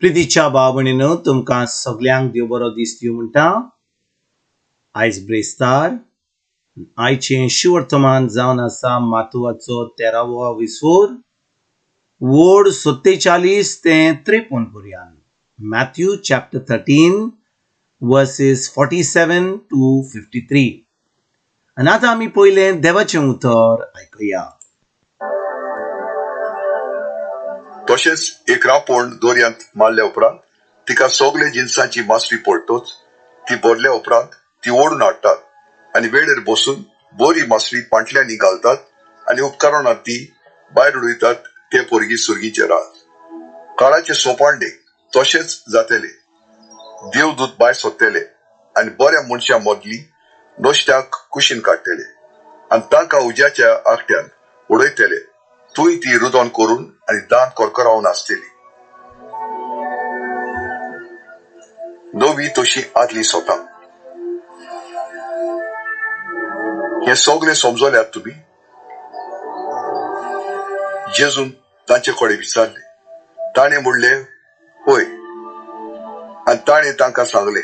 प्रितीच्या भाव भयणीनो, तुमकां सगल्यांक देव बरो दीस दिवं म्हणटा. आयज ब्रेस्तार. आयचें शिवर्तमान जावन आसा मातुवाचो तेरावो विसोर, वोड 47 ते 53 पर्यंत. Matthew chapter 13 verses 47 to 53. आनी आतां आमी पयलें देवाचें उतर आयकुया. तशेंच एक रांपोण दर्यांत मारल्या उपरांत तिका सगळे जिनसांची मासळी पडटच ती भरल्या उपरांत ती ओडून हाडटात आनी वेळेर बसून बरी मासळी पांटल्यांनी घालतात आनी उपकरणांत ती भायर उडयतात. ते पोरगी सुर्गीचे राज काळाचे सोपांडे तशेंच जातले. देवदूत भायर सोदतले आनी बऱ्या मनशां मदली नश्ट्याक कुशीन काडटले आनी तांकां उज्याच्या आगट्यान उडयतले. थंय ती रुदन करून आनी दांत करकरावन आसतली. नवी तशी आदली स्वता. हे सगळे समजल्यात तुमी? जेजून तांचे कडेन विचारले. ताणें म्हणलें, हय. आनी ताणें तांकां सांगलें,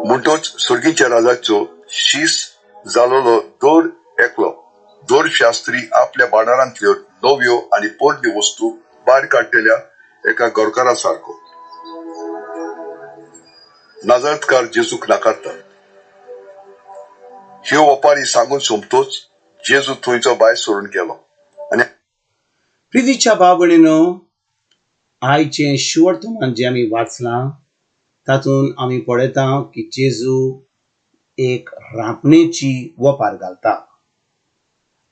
म्हणटोच सुर्गीच्या राजाचो शीस जालोलो दर एकलो दर शास्त्री आपल्या भांडारांतल्यो नव्यो आनी पोरण्यो वस्तू भायर काडटल्या एका घरकारा सारको. नाजरतकार जेजूक नाकारतात. ह्यो ओपारी सांगून सोंपतोच जेजू थंयचो भायर सरून गेलो आनी प्रितीच्या भाव भयणीनो, आयचें शिवर्तमान जें आमी वाचलां तातूंत आमी पळयता की जेजू एक रांपणेची वपार घालता.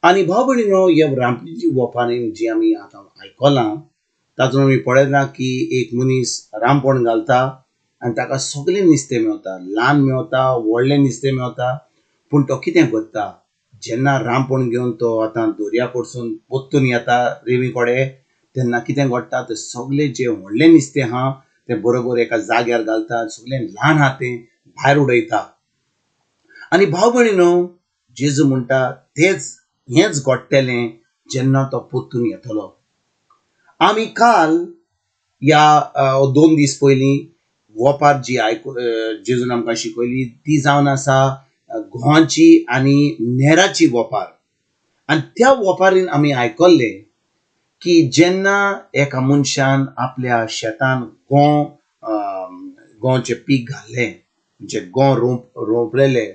आनी भाव भयणीनो, ह्या रांपणेची वपारीन जी आमी आतां आयकलां तातूंत आमी पळयता की एक मनीस रांपण घालता आनी ताका सगळें नुस्तें मेवता, ल्हान मेवता, व्हडलें नुस्तें मेवता. पूण तो कितें करता, जेन्ना रांपण घेवन तो आतां दर्या कडसून परतून येता रेंवे कडेन, तेन्ना कितें घडटा, तें सगळें जें व्हडलें नुस्तें आहा तें बरोबर एका जाग्यार घालता, सगळें ल्हान आहा तें भायर उडयता. आनी भाव भयणीनो, जेजू म्हणटा तेच हेंच घडटलें जेन्ना तो परतून येतलो. आमी काल या 2 दीस पयलीं वोपार जी आयकू जेजून आमकां शिकयली ती जावन आसा गोवाची आनी नेराची वोपार. आनी त्या वोपारीन आमी आयकल्लें की जेन्ना एका मनशान आपल्या शेतान गोंव गोंवचें पीक घाल्लें, म्हणजे गोंव रोंपलेले,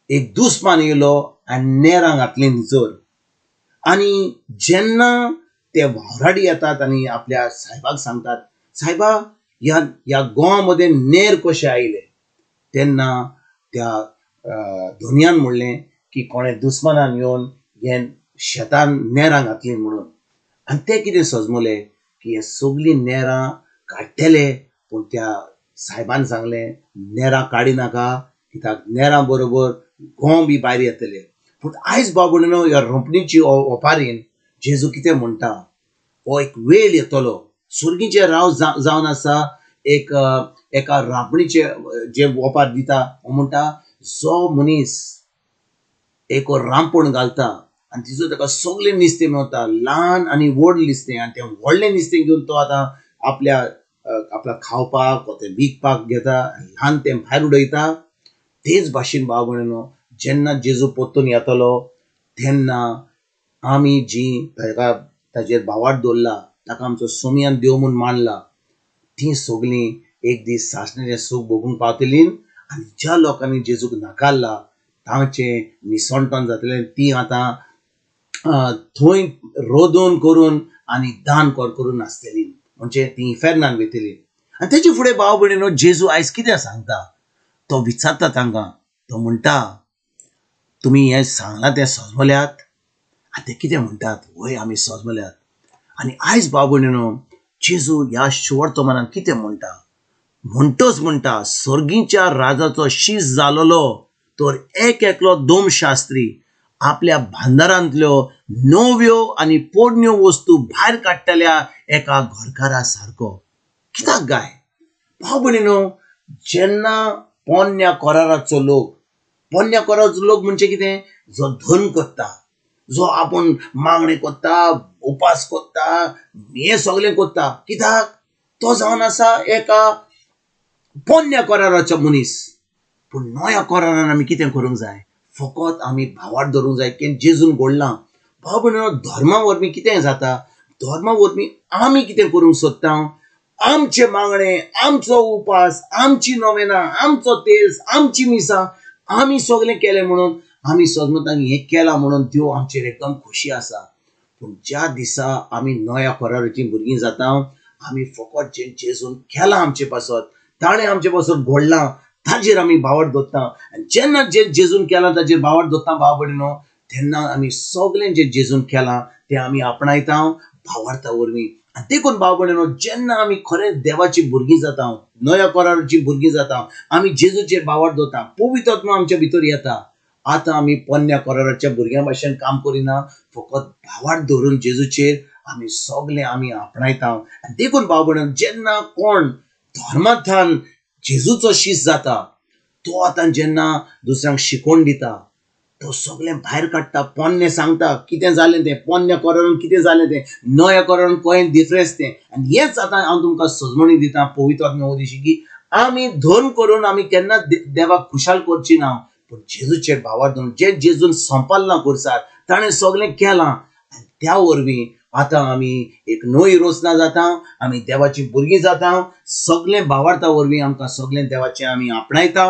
एक दुस्मान येयलो आनी नेरां घातलीं भितर. आनी जेन्ना ते वावराडी येतात आनी आपल्या सायबाक सांगतात, सायबा, ह्या गोंवा मदें नेर कशे आयले, तेन्ना त्या धनयान म्हणलें की कोणें दुस्मानान येवन हे शेतान नेरां घातलीं म्हणून. आनी ते कितें सजमले की हे सगळीं नेरां काडटले, पूण त्या सायबान सांगलें नेरां काडी नाका, कित्याक नेरां बरोबर गोंव बी भायर येतले. पूण आयज बाबडो ह्या रोंपणीची ओपारीन जेजू कितें म्हणटा, हो एक वेळ येतलो, सुर्गीचें राव जावन आसा एक एका रांपणीचे जे ओपार दिता. हो म्हणटा जो मनीस एक रांपण घालता आनी तिचो ताका सगळें नुस्तें मेवता, ल्हान आनी व्हड नुस्तें, आनी तें व्हडलें नुस्तें घेवन तो आतां आपल्या आपल्या खावपाक वा तें विकपाक घेता आनी ल्हान तें भायर उडयता. तेच भाशेन भाव भयणीनो, जेन्ना जेजू परतून येतलो तेन्ना आमी जी ताका ताजेर भावार्थ दवरला, ताका आमचो सोमयान देव म्हूण मानला, तीं सगळीं एक दीस सासणाचें सूख भोगूंक पावतलीं. आनी ज्या लोकांनी जेजूक नाकारला तांचें निसणटण जातलें. तीं आतां थंय रोदन करून आनी दान करून आसतलीं, म्हणजे तीं इफेर्नान वयतलीं. आनी तेजे फुडें भाव भयणीनो, जेजू आयज कितें सांगता, तो विचारता तांकां, तो म्हणटा तुमी हें सांगलां तें सजमल्यात? आनी ते कितें म्हणटात, वय आमी सजमल्यात. आनी आयज भाव भयणीनो, जेजू ह्या शुवर्तमानान कितें म्हणटा, म्हणटच म्हणटा सर्गीच्या राजाचो शीस जालोलो तर एक एकलो दोमशास्त्री आपल्या भांडारांतल्यो नव्यो आनी पोरण्यो वस्तू भायर काडटल्या एका घरकारा सारको. कित्याक गाय भाव भयणीनो, जेन्ना पोन्न्या कराराचो लोक, पोन्न्या कराराचो लोक म्हणजे कितें, जो धन करता, जो आपूण मागणें करता, उपास करता, हें सगळें करता, कित्याक तो जावन आसा एका पोन्न्या कराराचो मनीस. पूण नव्या करारान आमी कितें करूंक जाय? फकत आमी भावार्थ धरूंक जाय की जेजून घडलां. भाव भयणीनो, धर्मा वरवीं कितें जाता? धर्मा वरवीं आमी कितें करूंक सोदता? आमचें मागणें, आमचो उपास, आमची नोवेनां, आमचो तेर्स, आमची मिसां आमी सगळें केलें म्हणून आमी सजमता हें केलां म्हणून देव आमचेर एकदम खोशी आसा. पूण ज्या दिसा आमी नव्या कराराचीं भुरगीं जाता, आमी फकत जें जेजून केलां आमचे पासत, ताणें आमचे पासत घडलां, ताजेर आमी भावार्थ दवरता. आनी जेन्ना जें जेजून केलां ताजेर भावार्थ दवरता भाव भयणीनो, तेन्ना आमी सगळें जें जेजून केलां तें आमी आपणायता भावार्था वरवीं. आनी देखून भाव भयणीनो, जेन्ना आमी खरेंच देवाचीं भुरगीं जाता, नव्या कराराचीं भुरगीं जाता, आमी जेजूचेर भावार्थ दवरता, पवित्र आत्मा आमच्या भितर येता. आतां आमी पोन्न्या कराराच्या भुरग्यां भाशेन काम करिना, फकत भावार्थ धरून जेजूचेर आमी सगळें आमी आपणायता. आनी देखून भाव भयणीनो, जेन्ना कोण धर्मांतल्यान जेजूचो शीस जाता, तो आतां जेन्ना दुसऱ्यांक शिकोवन दिता, तो सगळें भायर काडटा, पोन्नें सांगता कितें जालें तें, पोन्न्या करारान कितें जालें तें, नव्या करारान कळें डिफरन्स तें. आनी हेंच आतां हांव तुमकां सजमणी दिता पवित्र आत्म्या वरवीं की आमी धर्म करून आमी केन्ना देवाक खुशाल करची ना, पूण जेजूचेर भावार्थ धरून जें जेजून संपादलां खुर्सार, ताणें सगळें केलां, आनी त्या वरवीं आतां आमी एक नवी रचना जाता, आमी देवाचीं भुरगीं जाता. सगळें भावार्था वरवीं आमकां सगळें देवाचें आमी आपणायता.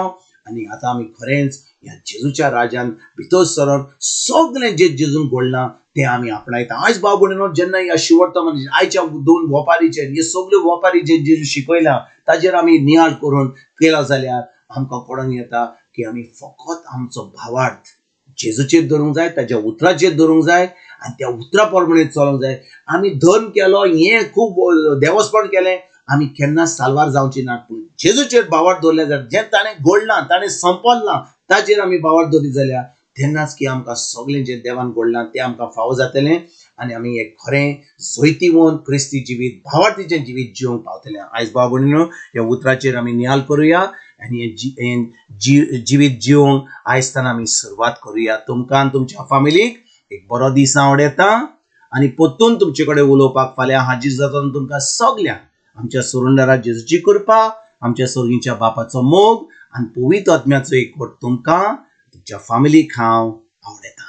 आनी आतां आमी खरेंच ह्या जेजूच्या राजान भितर सरून सगळें जें जेजून घडलां तें आमी आपणायता. आयज भाव भयणीनो, जेन्ना ह्या शिवर्त म्हणजे आयच्या दोन वपारीचेर, हे सगळे वपारी जे जेजू शिकयला ताजेर आमी नियाळ करून केला जाल्यार आमकां कळोन येता की आमी फकत आमचो भावार्थ जेजूचेर धरूंक जाय, ताज्या उतराचेर धरूंक जाय आनी त्या उतरा प्रमाणे चलोंक जाय. आमी धर्म केलो, हें खूब देवस्पण केलें, आमी केन्ना साल्वार जावची ना. पूण जेजूचेर भावार्थ दवरले जाल्यार, जें ताणें घडलां, ताणें संपल्लां, ताजेर आमी भावार्थ दवरीत जाल्यार तेन्नाच की आमकां सगळें जें देवान घडलां तें आमकां फावो जातलें आनी आमी एक खरें जैतिवंत क्रिस्ती जिवीत, भावार्थीचें जिवीत जिवंक पावतलें. आयज भाव भयणीनो, ह्या उतराचेर आमी नियाळ करुया आनी हें जिवीत जिवंक आयज आमी सुरवात करुया. तुमकां आनी तुमच्या फामिलीक एक बरो दीस हांव येता आनी परतून तुमचे कडेन उलोवपाक फाल्यां हाजीर जाता. तुमकां सगल्यांक आमच्या सुरुंदरा जेजूची कृपा, आमच्या सोर्गीच्या बापाचो मोग आनी पवित्र आत्म्याचो एकवट तुमकां तुमच्या फामिलीक हांव आवडटा.